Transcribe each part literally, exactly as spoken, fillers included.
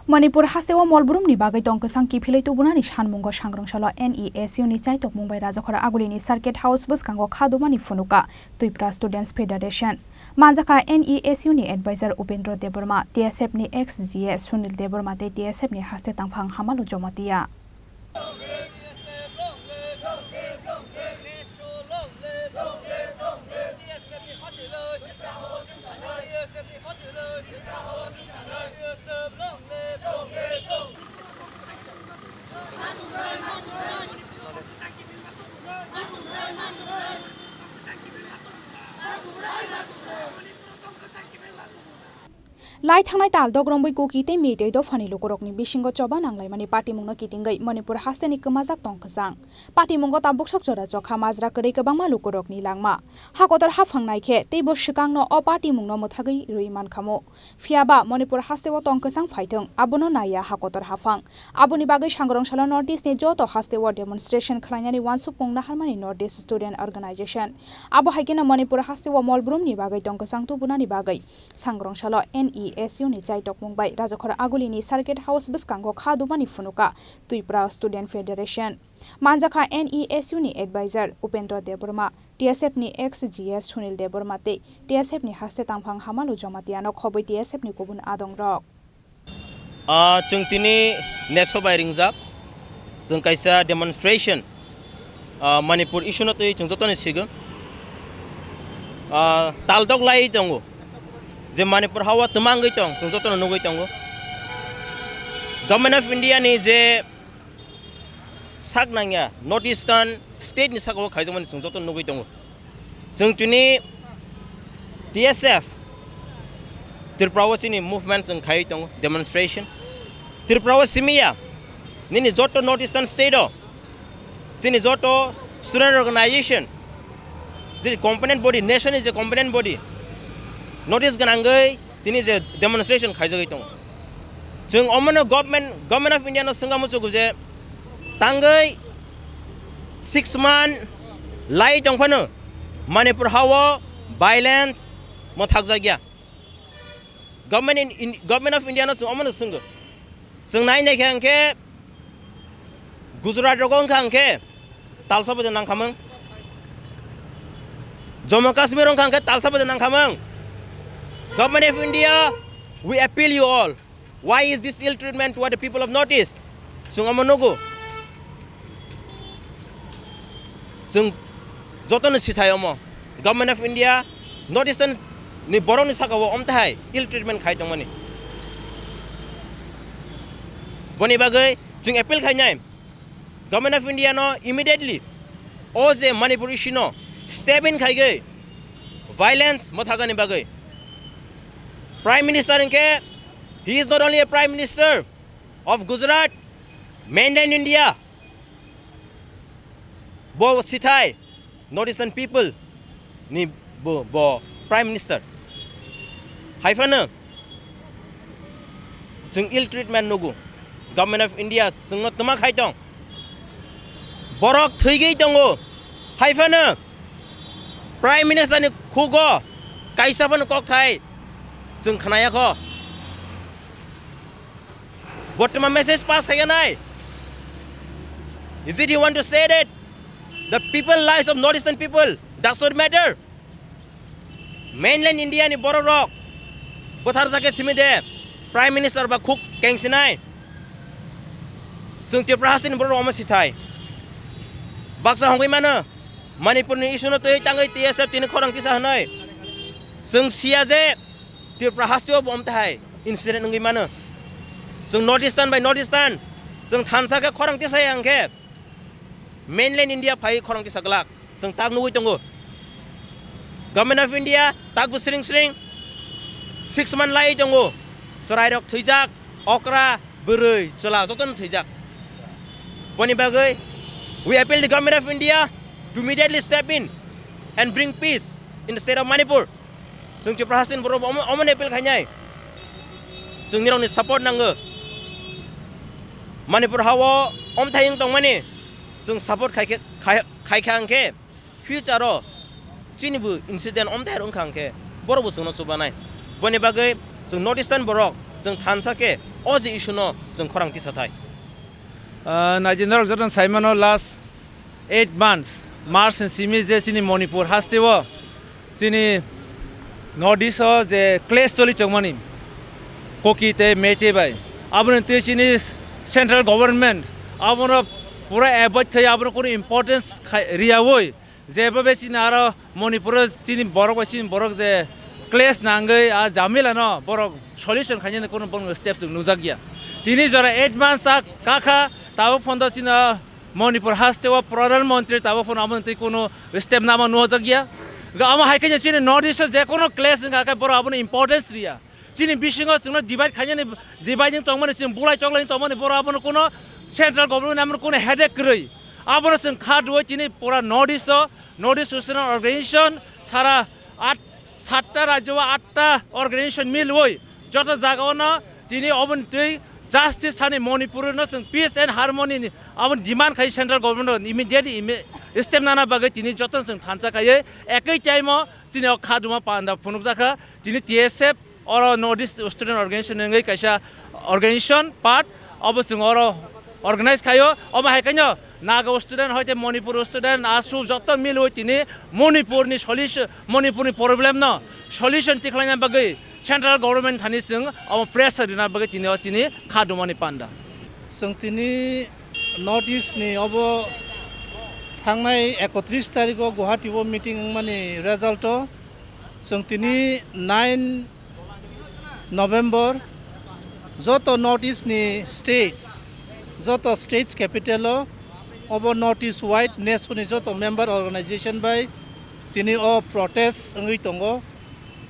Manipur hasteo molbrumni bagwi tong kwchang kiphilwi tubunani sanmungo sangrwngsalo N E S U ni chaitokmung bai Rajakhor Agulini Circuit House bwskango kha dumani phunuka Twipra Students Federation. Manjakha N E S U ni advisor Upendra Debbarma, T S F ni ex G S Sunil Debbarma tei T S F ni haste tangphang Hamalu Jamatia. Lai thangnai tal dok romwi Kuki tei Meitei dophani lukurokni bisingo choba nanglaimani patimungno kitingwi Manipur hasteni kwmajak tong kwchang. Patimungo tabuk sok jora chokha majra kwrwi kwbangma lukurokni langma. Ha kotor haphang naikhe teibo swkangno o patimungno mwthagwi rwi mankhamu. Phiyaba Manipur hasteo tong kwchang phaithwng, abono naiya ha kotor haphang. Aboni bagwi sangrwngsalo North East ni joto hasteo demonstration khlainani uansukmung naharmani North East Student Organization. Abo hai kheno Manipur hasteo molbrumni bagwi tong kwchang tubunani bagwi sangrwngsalo N E S U ni chaitokmung bai Rajakhor Agulini Circuit House bwskango kha dumani phunuka Twipra Student Federation. Manjakha N E S U ni advisor Upendra Debbarma, T S F ni ex G S Sunil Debbarma tei T S F ni haste tangphang Hamalu Jamatia no khobwi T S F ni kubun adongrok. Ah, chwng tini neso bai ringjak, chwng kaisa demonstration, ah, Manipur issue no twi chwng jotoni sigo. Ah, taldok lai tongo je Manipur hawa twmangwi tong, chwng jotono nugwi tongo. Government of India ni je sak nangya North Eastern state ni saka o khaijakmani chwng joto nugwi tongo. Chwng tini T S F Tripura o chini movement chwng khaiwi tongo, demonstration. Tripura o simiya nini joto North Eastern state o chini joto student organization, chini component body, nation ni je component body, notice gwnangwi tini je demonstration khaijagwi tongo. Chwng omono government, Government of India no swngna muchugo je tangwi six month lai tongphano Manipur hao violence mwthakjakya. Government in, in, Government of India no chwng omono swnggo. Chwng nai naikha hwnkhe Gujarat rogo wngkha hwnkhe talsa bai nangkhamung. Jammu Kashmir wngkha hwnkhe talsa bai nangkhamung. Government of India, we appeal you all. Why is this ill treatment toward the people of North East? Chwng omo nugo. Chwng jotono sithai omo. Government of India, North Eastern ni borok ni saka o omtahai ill treatment khai tongmani. Boni bagwi chwng appeal khainai Government of India no immediately o je Manipur issue no step in khaigwi violence mwthakani bagwi. Prime Minister hwnkhe, he is not only a Prime Minister of Gujarat, mainland India, bo sithai North Eastern people ni bo, bo Prime Minister. Haiphano chwng ill treatment nugo. Government of India chwngno twma khai tong. Borok thwigwi tongo. Haiphano Prime Minister ni khugo kaisa phano kokthai chwng khnaya kho. Bo twma message pass khai nai. Is it you want to say that the people lives of North Eastern people does not matter? Mainland India ni borok rok bwthar jake simi de Prime Minister ba khuk kengsinai. Chwng Tripura hasteni borok rok omo sithai. Baksa hongwi mano Manipur ni issue no twi tangwi T S F tini khorang tisa hwnwi. Chwng siya je Tripura hasteo bo omtahai incident wngwi mano. Chwng North Eastern bai North Eastern chwng thansa khe khorang tisai ang khe mainland India phai khorang tisa glak chwng tak nugwi tongo. Government of India tak bo sring sring six month lai tongo. Chwrairok thwijak, okra, bwrwi, chwla jotono thwijak. Boni bagwi we appeal the Government of India to immediately step in and bring peace in the state of Manipur. Chwng Tripura hasteni borok omo, omo appeal khainai. Chwng nirokni support nango. Manipur hao omthai wng tongmani chwng support khai khe, khai, khai kha hwnkhe future o chini bo incident omthai wngkha hwnkhe borok bo chwngno chubanai. Boni bagwi chwng North Eastern borok Chwng thansa khe o je issue no chwng khorang tisathai. Ah, naijindarok jotono saimano last eight months, March ni simi je chini Manipur hasteo chini North East o je clash choli tongmani Kuki tei Meitei bai, aboni twi chini central government abono pura avoid khai, abono kunu importance khai, riyawi, jeba be chini aro Manipur o chini borok bai chini borok je clash nangwi a jamila no borok solution khainani kunu borok step chwng nujak ya. Tini jora eight months a kakha, tabuk phono chini Manipur hasteo Pradhan Mantri tabuk phono amoni twi kunu step nama nujak ya. Ga amo hai khe chini North East o je kunu clash wngkha khe borok abono importance riya. Chini bisingo chwngno divide khainani, dividing tongmani, chwng bulai toklai tongmani, borok abono kuno central government abono kuno headache kwrwi. Abono chwng kha rwui tini pura North East o, North East Student Organization sara at, satta rajyo o atta organization milwi joto jagao no tini oboni twi justice hani Manipur no chwng peace and harmony ni abono demand khai central government o immediately imi-, step nana bagwi tini joto chwng thansa khaiwi ekoi time o chini o kha duma panda phunukjakha. Tini T S F oro North East Student Organization wngwi kaisa organization part, obo chwng oro organize khaio. Omo hai khaino Naga student hoite Manipur student, ASU joto milwi tini Manipurni solution, Manipurni problem no solution tikhlaina bagwi central government thani chwng omo pressure rina bagwi tini o chini kha dumani panda. Chwng tini North East ni obo thangnai ekotris tarikh o Guwahati o meeting wngmani result o chwng tini nine November joto North East ni states, joto states capital o obo North East wide neso ni joto member organization bai tini o protest wngwi tongo.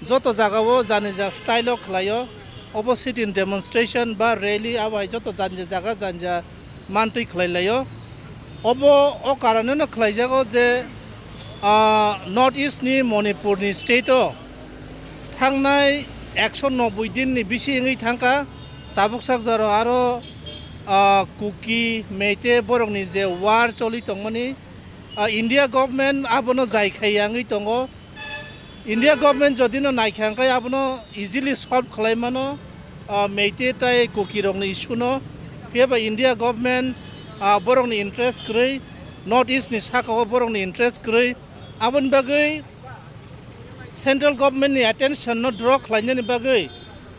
Joto jagao jani ja style o khlaio, obo sit-in demonstration ba rally abo hai joto jani ja jaga jani ja mantwi khlai laio. Obo o karoneno khlaijago je, ah, North East ni Manipur ni state o thangnai ekso nobboi din ni bisi wngwi thangkha, tabuk sak jora aro, ah, Kuki, Meitei borokni je war choli tongmani, ah, India government abono jai khaiya wngwi tongo. India government jodi no naikha hwnkhe abono easily solve khlai mano, ah, Meitei tai Kuki rokni issue no. Phiya ba India government, ah, borokni interest kwrwi, North East ni saka o borokni interest kwrwi. Aboni bagwi central government ni attention no draw khlainani bagwi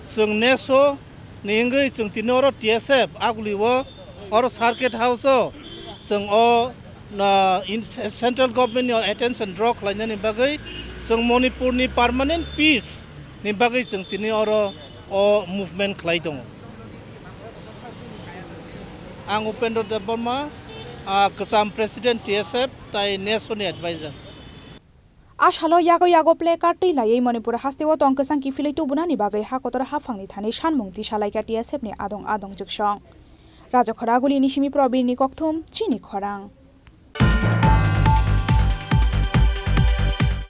chwng neso ni wngwi chwng tini oro T S F aguli o oro circuit house o chwng o na in central government ni attention draw khlainani bagwi chwng Manipur ni permanent peace ni bagwi chwng tini oro o movement khlai tongo. Ang Upendra Debbarma, ah, kwcham president T S F tai neso ni advisor. A salo yago yago placard twi laiwi Manipur hasteo tong kwchang kiphilwi tubunani bagwi ha kotor haphangni thani sanmung tisa laikha T S F ni adong adong jwksong. Rajakhora Aguli ni simi Probir ni kokthum chini khorang.